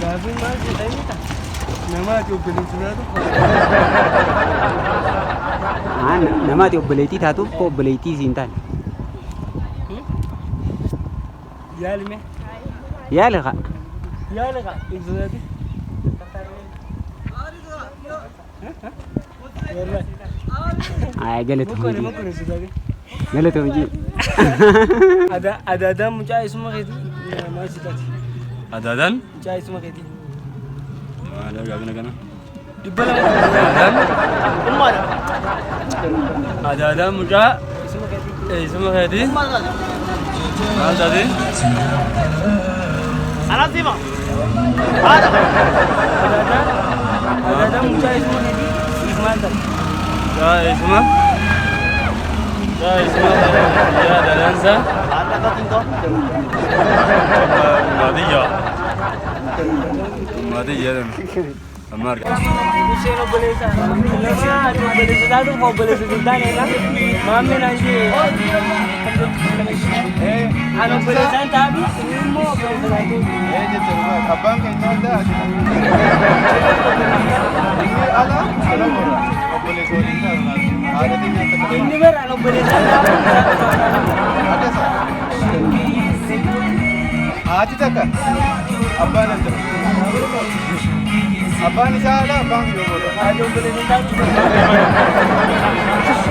Gaafiin maal jedhanii ta'a? Nama ati obboleessi taatu. Nama ati obboleettii taatuuf koo obboleettii siin taane. Yaalime. Yaali kaa. Yaali kaa. Hin sodaatin. Ay galatoomii. Galatoomii. Adaadaan mucaa isuma keetii maal si taati? Adaadaan? Mucaa isuma keetii. Maal gaafina kana? 200. Adaadaan mucaa Isuma keetii. isuma keetii maal taati? Adaadaan mucaa isuma keetii siif maal taati? Mucaa isuma mucaa isuma mucaa adaadaan isaa baadiyyaa baadiyyaa jedhama. Amma argaa. Isheen obboleessa. Nama ati obboleessa taatu obboleessa sin taane irra maammee naan jee. Ani obboleessaan taatu inni immoo obboleessa taatu. Abbaan keenya adda ati. Inni ala ala godha. Obboleessa waliin taatu haadha teenya akka ta'e. Inni bara ani obboleessaan taatu. Adda isaa. Haati takka abbaan adda. Abbaan isaa ala abbaan kiyya godha. Ati obboleessa taatu.